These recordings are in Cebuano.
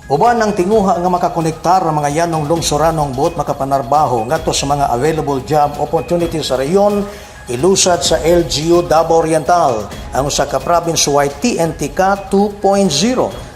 Uban ang tinguha nga makakonektar ang mga yanong lungsoranong buot makapanarbaho ngadto sa mga available job opportunities sa rehiyon, ilusad sa LGU Davao Oriental ang usa ka province-wide TNTK 2.0,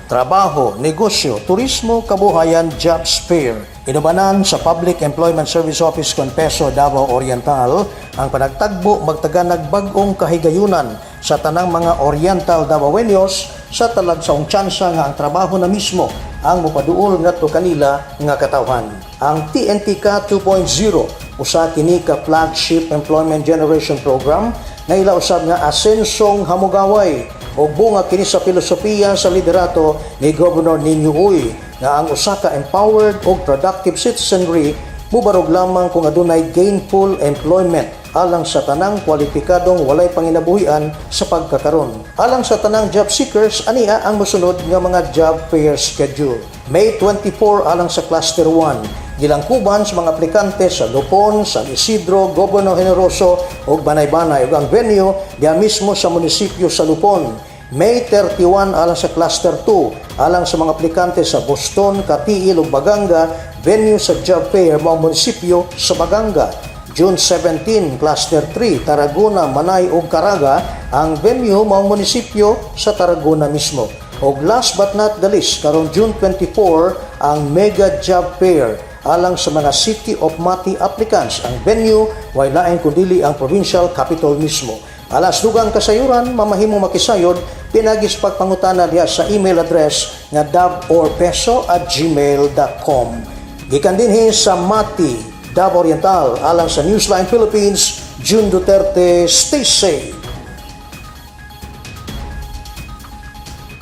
Trabaho, Negosyo, Turismo, Kabuhayan Jobs Fair. Inubanan sa Public Employment Service Office kon PESO Davao Oriental, ang panagtagbo magtaganag bag-ong kahigayunan sa tanang mga Oriental Davaoeños sa talagsaong tsansa nga ang trabaho na mismo ang mopaduol ngadto kanila nga katawhan. Ang TNTK 2.0 usa kini ka flagship employment generation program na ila usab nga asensong hamugaway o bunga kini sa filosofiya sa liderato ni Governor Niño Uy nga ang usa ka empowered ug productive citizenry mubarog lamang kung adunay gainful employment alang sa tanang kwalipikadong walay panginabuhian sa pagkakaron. Alang sa tanang job seekers, ania ang mosunod nga mga job fair schedule. May 24 alang sa Cluster 1, gilangkuban sa mga aplikante sa Lupon, San Isidro, Governor Generoso ug Banay-Banay ug ang venue diha mismo sa munisipyo sa Lupon. May 31 alang sa Cluster 2, alang sa mga aplikante sa Boston, Cateel ug Baganga, venue sa job fair mao ang munisipyo sa Baganga. June 17, Cluster 3, Tarragona, Manay ug Caraga, ang venue mao ang munisipyo sa Tarragona mismo. Og last but not the least, karong June 24, ang Mega Job Fair alang sa mga City of Mati applicants. Ang venue way lain kundili ang provincial capital mismo. Alang sa dugang kasayuran, mamahimo makisayod pinaagi sa pagpangutana diha sa email address nga davorpeso@gmail.com. Gikan dinhi sa Mati, Davao Oriental, alang sa Newsline Philippines, June Duterte, stay safe.